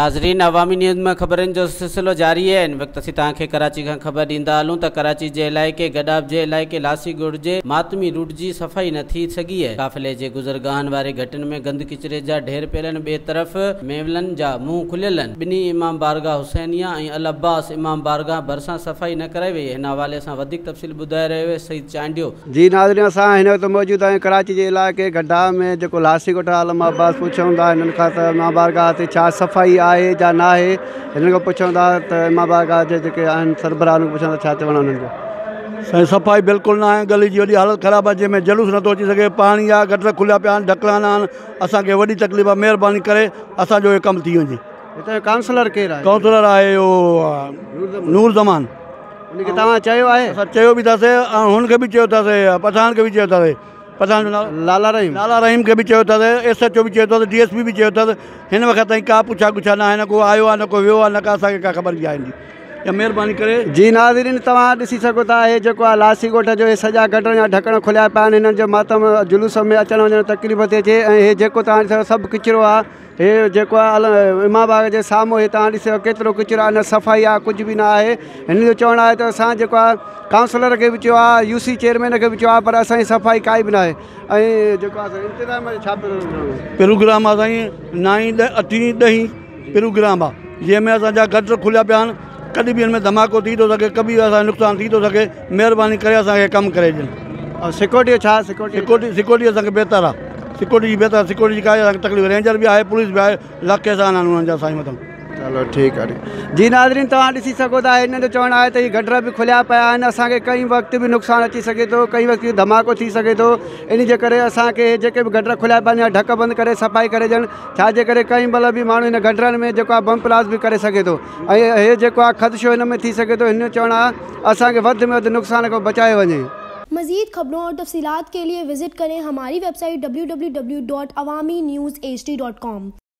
ناظرين عوامي نيوز ۾ خبرن جو سلسلو جاري آهي هن وقت اسين توهان کي ڪراچي کان خبر ڏيندا هلون ته ڪراچي جي علائقي گڏاپ جي علائقي لاسي ڳوٺ جي ماتمي روٽ جي صفائي نه ٿي سگهي آهي قافلي جي گذرگاهن واري گهٽين ۾ گند ڪچري جا ڍير پيل آهن ٻئي طرف ميولن جا منهن کليل آهن ٻنهي امام بارگاهه حسينيه ۽ العباس امام بارگاهه ڀرسان صفائي نه ڪرائي وئي هن حوالي سان وڌيڪ تفصيل ٻڌائي رهيو آهي سعيد چانڊيو. جي ناظرين اسان هن وقت موجود آهيون ڪراچي جي علائقي گڍا ۾ جيڪو لاسي ڳوٺ عالم عباس پڇون ٿا هنن کان ته امام بارگاهه تي ڇا صفائي آهي جا نه آهي هنن کان پڇون ٿا ته امام بارگاهه جي جيڪي آهن سربراهه انهن کان پڇون ٿا ڇا چوڻ آهي انهن جو. سائين صفائي بلڪل نه آهي گلي جي وڏي حالت خراب آهي جنهن ۾ جلوس نٿو اچي سگهي پاڻي آهي گٽر کليا پيا آهن ڍڪڻا نه آهن اسان کي وڏي تڪليف آهي مهرباني ڪري اسان جو هي ڪم ٿي وڃي. هتان جو ڪائونسلر ڪير آهي؟ ڪائونسلر آهي اهو نور زمان. ان کي توهان چيو آهي؟ اسان چيو به اٿاسي ۽ هن کي به چيو اٿاسي پٺاڻ کي به چيو اٿاسي پٺاڻ جو نالو لالا رحيم لالا رحيم کي به چيو اٿاسي ايس ايچ او به چيو اٿس ڊي ايس پي به چيو اٿس هن وقت تائين ڪا پڇا ڳڇا نه آهي نه ڪو آيو آهي نه ڪو ويو آهي نه ڪا اسان کي ڪا خبر به آهي هن جي يا مهرباني ڪري. جي ناظرين توهان ڏسي سگهو ٿا هي جيڪو آهي لاسي ڳوٺ جو هي سڄا گٽر جا ڍڪڻ کليا پيا آهن هنن جو ماتم جلوس ۾ اچڻ وڃڻ تڪليف ٿي اچي ۽ هي جيڪو توهان ڏسو سڀ ڪچرو آهي هي جيڪو آهي امام باغ جي سامهون هي توهان ڏسو ڪيترو ڪچرو آهي نه صفائي آهي ڪجهه به نه آهي هن جو چوڻ آهي ته اسان جيڪو آهي ڪائونسلر کي به چيو آهي يو سي چيئرمين کي به چيو آهي پر اسانجي صفائي ڪائي به نه آهي ۽ جيڪو آهي انتظام ڇا پروگرام آهي سائين نائين اٺين ڏهين پروگرام آهي جنهن ۾ اسانجا گٽر کليا پيا آهن ڪڏهن به ان ۾ ڌماڪو ٿي ٿو سگهي ڪبي به اسان جو نقصان ٿي ٿو سگهي مهرباني ڪري اسان کي ڪم ڪري ڏين. ۽ سيڪورٽي جو ڇا سيڪورٽي سيڪورٽي سيڪورٽي اسان کي بهتر آ سيڪورٽي جي بهتر سيڪورٽي جي ڪائي اسان کي تڪليف رينجر به آهي پوليس به آهي لک احسان آهن انهن جا سائين مٿان. چلو ٺيڪ آ جي ناظرين توهان ڏسي سگهو ٿا هنن جو چوڻ آهي ته هي گٽر به کليا پيا آهن اسان کي ڪنهن وقت به نقصان اچي سگهي ٿو ڪنهن وقت به ڌماڪو ٿي سگهي ٿو ان جي ڪري اسان کي جيڪي به گٽر کليا پيا آهن يا ڍڪ بند ڪري صفائي ڪري ڏين ڇا جي ڪري ڪنهن مهل به ماڻهو هن گٽرن ۾ جيڪو آهي بم بلاسٽ به ڪري سگهي ٿو ۽ هي جيڪو آهي خدشو هن ۾ ٿي سگهي ٿو هن جو چوڻ آهي اسان کي وڌ ۾ وڌ نقصان کان بچايو وڃي. مزيد خبرون اور تفصيلات کے لئے وزٽ کریں ہماری ویب سائٹ www.awamiNewsHD.com.